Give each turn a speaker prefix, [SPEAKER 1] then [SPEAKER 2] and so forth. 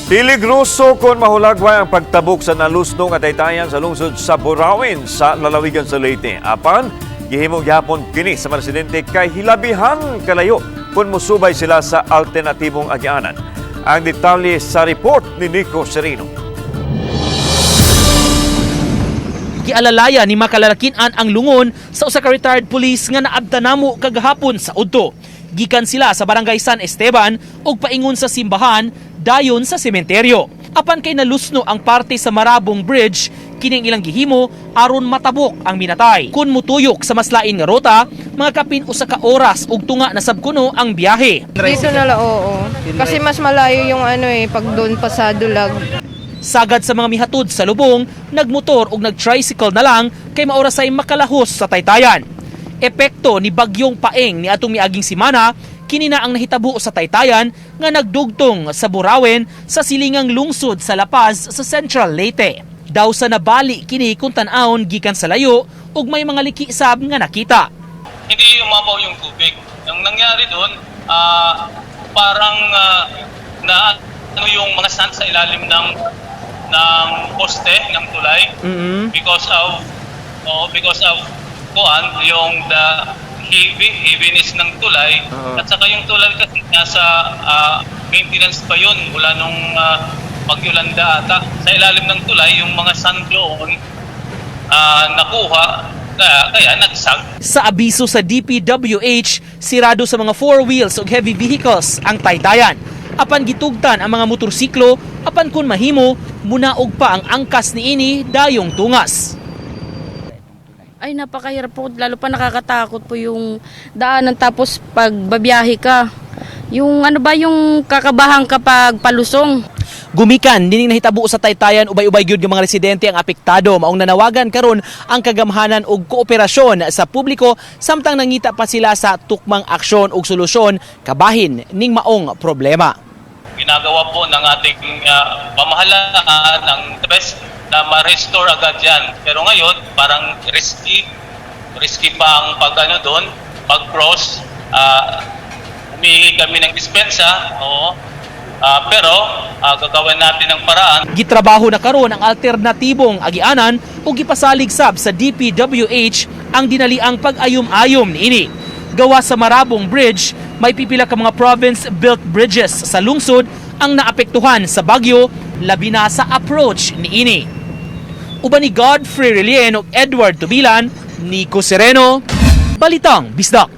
[SPEAKER 1] Peligroso kung mahulagway ang pagtabok sa nalusno nga taytayan sa lungsod sa Burauen sa lalawigan sa Leyte. Apan, gihimo gyapon kini sa mga residente kay hilabihan kalayo kung musubay sila sa alternatibong agianan. Ang detalye sa report ni Nico Sereno.
[SPEAKER 2] Gialalaya ni makalalakinan ang lungon sa usa ka retired police nga naabtan namo kagahapon sa udto. Gikan sila sa Barangay San Esteban ug paingon sa simbahan dayon sa sementeryo. Apan kay nalusno ang parte sa Marabong Bridge, kining ilang gihimo aron matabok ang minatay. Kung mutuyok sa mas lain nga ruta, mga kapin usa ka oras ug tunga na sab kuno ang biyahe.
[SPEAKER 3] Dito na lang, oo. Kasi mas malayo yung ano eh, pag doon pa sa Dulag.
[SPEAKER 2] Sagad sa mga mihatod sa lubong, nagmotor ug nagtricycle na lang kay maorasay makalahos sa taytayan. Epekto ni bagyong Paeng ni atong miaging simana, kini na ang nahitabo sa taytayan nga nagdugtong sa Burauen sa silingang lungsod sa La Paz sa Central Leyte. Daw sa nabali kini kung tan-awon gikan sa layo ug may mga liki sab nga nakita.
[SPEAKER 4] Hindi umapaw yung tubig. Ang nangyari doon, parang na ano yung mga sand sa ilalim ng poste ng tulay because of, oh, because of kuan yung the heaviness ng tulay at saka yung tulay kasi nasa maintenance pa yun mula nung Bagyolanda ata. Sa ilalim ng tulay, yung mga sand doon nakuha kaya nagsag.
[SPEAKER 2] Sa abiso sa DPWH, sirado sa mga four wheels ug heavy vehicles ang taytayan. Apan gitugtan ang mga motorsiklo, apan kun mahimo, munaog pa ang angkas niini dayong tungas.
[SPEAKER 5] Ay, napakahirap po. Lalo pa nakakatakot po yung daanan tapos pag babiyahe ka. Yung ano ba, yung kakabahan kapag palusong.
[SPEAKER 2] Gumikan nining nahitabo sa taytayan, ubay-ubay gyud nga mga residente ang apektado. Maong nanawagan karon ang kagamhanan og kooperasyon sa publiko samtang nangita pa sila sa tukmang aksyon ug solusyon kabahin ning maong problema.
[SPEAKER 4] Ginagawa po ng ating pamahalaan ang the best na ma-restore agad yan. Pero ngayon, parang risky, risky pa ang pag ano doon, pag-cross. Humihingi kami ng dispensa, oo. Pero gagawin natin ng paraan.
[SPEAKER 2] Gitrabaho na karon ang alternatibong agianan ug gipasalig sab sa DPWH ang dinaliang pag-ayom-ayom niini. Gawa sa Marabong Bridge, may pipila ka mga province-built bridges sa lungsod ang naapektuhan sa bagyo, labi na sa approach niini. Uban ni Godfrey Relien ug Edward Tubilan, Nico Sereno, Balitang Bisdak.